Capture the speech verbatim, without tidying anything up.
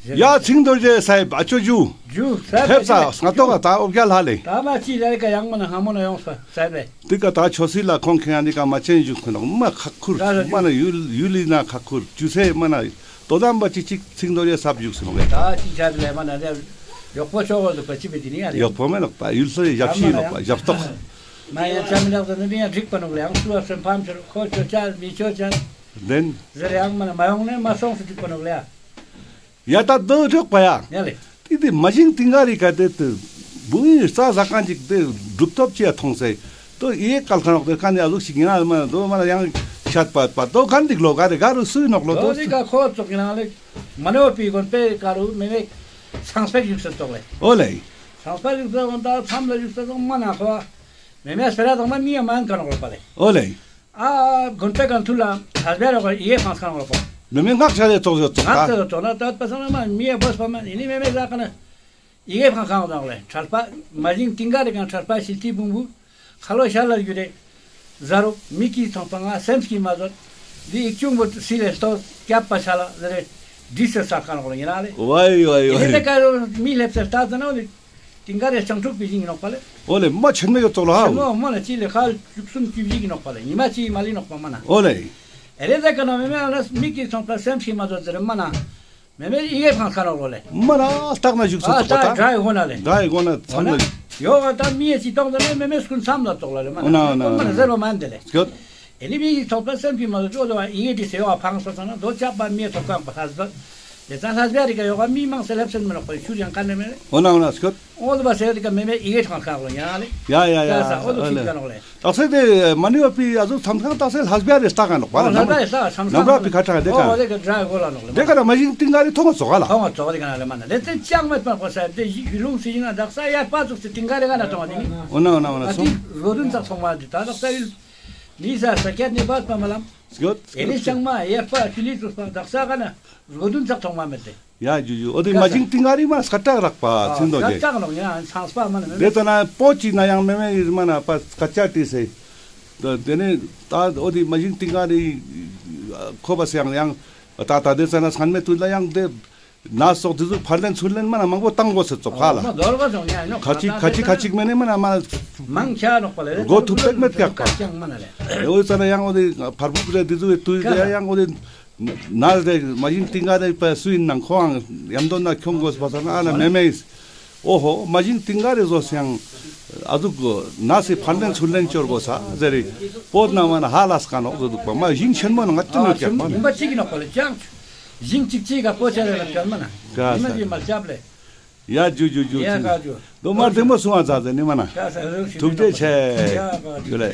ཡ་ཚིག་རྡོ་རྗེ་སཱ་ཧེབ་ཨ་ཅོ་ཇུ། ཇུ་སཱ་ཧེབ། ཕེབས་ས་སྔ་ཏོག་ག་ད་ཨོ་བརྒྱལ་ཧ་ལེ། ད་མ་ཅི་ལ་ལེ་ཀ་ཡང་མ་ན་སྔ་མོ་ན་ཡོང་ས་སཱ་ཧེབ་ལེ། ཏི་ཀ་ད་ཆོས་སྲིད་ལ་ཁོང་ཁེ་ཡང་ཏི་ཀ་མ་ཆེན་བཞུགས་ཁོ་ནོག་མ་ཁག་ཁུར། ད་ལ་མ་ན་ཡུལ་ཡུལ་ལི་ན་ཁག་ཁུར་ཅུ་སེ་མ་ན་དོ་དམ་པ་ཅིག་ཅིག་ཚིག་རྡོ་རྗེ་སཱ་ཧེབ་བཞུགས་སེ་ནོག་ལེ། ད་ཅི་ཆ་ལེ་མ་ན་ལེ་ཡོག་པོ་ཆོག་གོ་ཟུག་པ་ཅི་བེ་ཏི་ནི་ཡ་ལེ། ཡོག་པོ་མེ་ནོག་པ་ཡུལ་ལྷོ་ཡི་ཞབས་ཕྱི་ཡིན་ནོག་པ་ཞབས་ཏོག་མ་ཡང་ཆ་མི་ལག་ཟེར་ནི་ཡང་འགྲིག་པ་ནོག་ལེ། ཡང་སུ་བ་སེམས་ཕམ་ཆོར་ཁོ་ཆོ་ཆ་མི་ཆོ་ཆ། དེན། ཟེར་ཡང་མ་ན་མ་ཡོང་ནས་མ་སོང་སུ་འགྲིག་པ་ནོག་ལེ། ཡ་ད་དོ་འཇོག་པ་ཡ། ཡ་ལེ། ཏི་ཏི་མ་ཞིང་ཏིང་ག་རི་ཀ་ཏེ་ཏི་བུ་ཡི་རྩ་ཟ་ཁན་ཅིག་ཏེ་གྲུབ་ཐོབ་ཅི་ཡ་མཐོང་སེ། དོ་ཡེ་ཀལ་ཁ་ནོག་ཏེ་ཁ་ནི་ཨ་ཟུག་ཞིག་ཡིན་ན་མ་དོ་མ་ན་ཡང་ཤད་པ་པ་དོ་ཁན་ཏིག་ལོ་ག་རེ་ག་རུ་སུ་ནོག་ལོ་དོ་དོ་ཏི་ཀ་ཁོ་ཙོག་ཡིན་ན་ལེ། མ་ནོ་པི་གོན་པེ་ཀ་རུ་མེ་མེ་ཚང་སྤེ་བཞུགས་སེ་ཙོག་ལེ། ཨོ་ལེ། ཚང་སྤེ་བཞུགས་སེ་གོན་ད་མཚམས་ལ་བཞུགས་སེ་ཙོག་མ་ན་ཁོ་མེ་མེ་སྤེ་ར་དང་མ་མི་ཡ་མ་ཡན་ཁ་ནོག་ལོ་པ་ལེ། ཨོ་ལེ། ཨ་གོན་པེ་གང་ཐུ་ལ་ལྷ་སྦྱར་རོགས་ཡི་གེ་ཕངས་ཁང་རོགས་པ། མེ་མེ་སྔགས་ཆ་ལེ་ཙོགས་ཡོད་ཙོགས་སྔགས་ད། ཆ་ལེ་ཙོགས་ན་ད་པ་སང་ན་མ་མི་ཡ་བོས་པ་མ་ཡིན་ནི་མེ་མེ་ཟ་ཁ་ན་ཡི་གེ་ཕངས་ཁང་རོགས་ལེ། ཁྲལ་པ་མ་ཞིང་ཏིང་ག་རི་གང་ཁྲལ་པ་ཤིལ་ཏི་བུང་བུ་ཁ་ལོ་ཤ་ལ་རྒྱུ་རེ་ཟ་རུ་མིག་གིས་མཐོང་པ་ང་སེམས་ཀྱིས་མ་བཟོད། འདི་ཡིག་ཆུང་བུ་སི་ལེ་ལྟོ་སྐྱབས་པ་ཤ་ལ་ཟེར་རེ་འདྲི་སེ་ས་ཁང་རོགས་ལེ་ཡིན་ན་ལེ། ཝའི་ཝའི་ཡིན་ནི་ཝའི། དེ་ཀ་རུ་མི་ལེབ་སེ་ལྟ་ཙ་ན་འོ་ལེ། ཏིང་ག་རེ་བྱང་ཆུབ་པའི་ཞིང་ཡིན་ནོག་པ་ལེ། ཨོ་ལེ་མ་ཆེན་མོ་ཡོད་ཙོགས་ལ་ཧ། ཆེན་མོ་མ་ལ་ཅི་ལེ་ཁ་བཅུ་གསུམ་བཅུ་བཞི་ཡིན་ནོག་པ་ལེ། ཉི་མ་ཅི་མ་ལི་ནོག་པ་མ་ན། ཨོ་ལེ། ཨེ་རེ་ཟ་ཀ་ན་མེ་མེ་ཨ་ལ་མིག་གིས་མཐོང་པ་སེམས་ཀྱིས་མ་བཟོད་ཟེར་མ་ན། མེ་མེ་ཡི་གེ་ཕངས་ཁ་ནོག་ལོ་ལེ། མ་ན་སྟག་ན་བཞུགས་སུ་ཨ་ཙོགས་པ་ད་ད། དགྲ་ཡི་སྒོ་ན་ལེ། དགྲ་ཡི་སྒོ་ན་མཚམས་ལ། ཡོ་ག་ད་མི་ཡི་ཅི་གཏོང་ད་ལེ་མེ་མེ་སྐུ་མཚམས་ལ་ཙོགས་ལ་ལེ་མ་ན། ཨོ་ན་ཨོ་ན་ཨོ་ན། མ་ན་ཟེར་བ་མ་ན་དེ་ལེ། སྐྱོད། ཨེ་ནི་མིག་གིས་མཐོང་པ་སེམས་ཀྱིས་མ་བཟོད་ཅོ་དོ་བ་ཡི་གེ་དེ་སེ་ཡོ་བ་ཕངས་སོ་ཙ་ན་དོ་ཅག་པ་མི་ཡ་ཐོབ་ཁང་པ་ལྷ་སྦྱར། དེ་ཙ་ལྷ་སྦྱར་རི་ཀ་ཡོ་ག་མི་མང་སེ་ལེབ་སེ་མི་ནོག་པ་ཤུར་ཡང་ཀ་ནེ་མེ་ལེ། ཨོ་ན་ཨོ་ན་སྐྱོད། ཨོ་དོ་བ་སེ་རི་ཀ་མེ་མེ་ཡི་གེ་ཕངས་ཁང་ལོ་ཡ་ལེ། ཡ་ཡ་ཡ། ཡ་ས་ཨོ་དོ་ཨོ་ཤིག་ལེ། ཀ་ནོག་ལེ། དག་ས་དེ་མ་ནི་བ་པི་ཨ་ཟུག་མཚམས་ཁང་དག་ས་ལྷ་སྦྱར་རི་ལྟ་ཁ་ནོག་པ་ཨོ་ལེ། ལྷ་སྦྱར་རི་ལྟ་མཚམས་ཁང་ནམ་ར་པི་ཁ་ཁྲ་དེ་ཨོ་ཀ་དེ་ཀ་དགྲ་ཡི་སྒོ་ལ་ནོག་ལེ། དེ་ཀ་ན་མ་ཞིང་ཏིང་ག་རི་ཐོང་ཙོགས་ལ། ཐོང་ཙོགས་དེ་ཀ་ན་ལེ་མ་ན་ལེ་ཙེ་ཅང་མེད་པ་ཁོ་ས་དེ་ཡི་ལུང་སི་ཡིན་ན་དག་ས་ཡར་པ་ཙོགས་སི་ཏིང་ག་རི་ཀ་ན་ཐོང་བ་དེ་ནི། ཨོ་ན་ཨོ་ན་ཨོ་ན་ཨ་སོང་། དེ་རོ་དུན་ཙག་ཐོང་བ་དེ་ད་དག་ས་ཡུལ། མི་ས་ས་ཀྱད་ནི་བ་པ་མ་ལམ། སྐྱོད། ཨེ་ནི་ཅང་མ་ཡར་པ་ཆུ་ལི་ཙོགས་པ་དག་ས་ཀ་ན་རོ་དུན་ཙག་ཐོང་བ་མེད་དེ། ཡ་ཇུ་ཇུ། ཨོ་དེ་མ་ཞིང་ཏིང་ག་རི་མ་སྐད་གྲགས་རག་པ་ཚིག་རྡོ་རྗེ། སྐད་གྲགས་ནོག་ཡ་ཚངས་པ་མ་ན་མེད། དེ་ལྟ་ན་པོ་ཅིག་ན་ཡང་མེ་མེ་ཡིར་མ་ན་པ་སྐད་ཆ་དྲིས་སེ། དེ་ནས་ད་ཨོ་དེ་མ་ཞིང་ཏིང་ག་རི་ཁོ་པ་སེ་ཡང་ཡང་ད་ད་དེ་ཙ་ན་སྔན་མེ་དུས་ལ་ཡང་དེ་ན་སོགས་དེ་ཚོ་ཕར་ལེན་ཚུར་ལེན་མ་ན་མང་པོ་བཏང་དགོས་སེ་ཙོགས་ཁ་ལ། ཁ་ཅིག་ཁ་ཅིག་ཁ་ཅིག་མེ་ནེ་མ་ན་མ་མང་ཆ་ནོག་པ་ལེ། མགོ་ཐུག་ཏེག་མེད་ཀྱག་པ། ཨོ་ཙ་ན་ཡང་ཨོ་དེ་ཕར་བུ་རེ་དེ་ཚོ་དུས་ལ་ཡང་ཨོ་དེ། ན་རེ་མ་ཞིང་ཏིང་ག་རི་པ་སུ་ཡིན་ནང་ཁོའང་ཡམ་དོ་ན་ཁྱོང་དགོས་པ་ས་ན་ཨ་ན་མེ་མེ་ཡིས། ཨོ་ཧོ་མ་ཞིང་ཏིང་ག་རི་བཟོ་སེ་ཡང་ཨ་ཟུག་ན་སི་ཕར་ལེན་ཚུར་ལེན་ཅོར་དགོས་ས་ཟེར་རི། པོད་ན་མ་ན་ཧ་ལས་ཀ་ནོག་ཟེར་འདུག་པ་མ་ཞིང་ཆེན་མོ་ན་ང་ཏི་ནོད་ཀྱག་མ་ན། ཡིན་པ་ཅིག་ནོག་པ་ལེ་ཅང་། ཞིང་ཅིག་ཅིག་ག་པོ་ཆ་རེ་ལ་ཅོན་མ་ན། ཡིན་མ་ཅིག་མ་ལྕབ་ལེ། ཡ་ཇུ་ཇུ་ཇུ། ཡ་ཇུ་ཇུ། དོ་མ་བདེ་མོ་སོང་བ་ཙ་ཟེར་ནི་མ་ན། ཐུགས་རྗེ་ཆེ། ཡ་ཇུ་ལེ།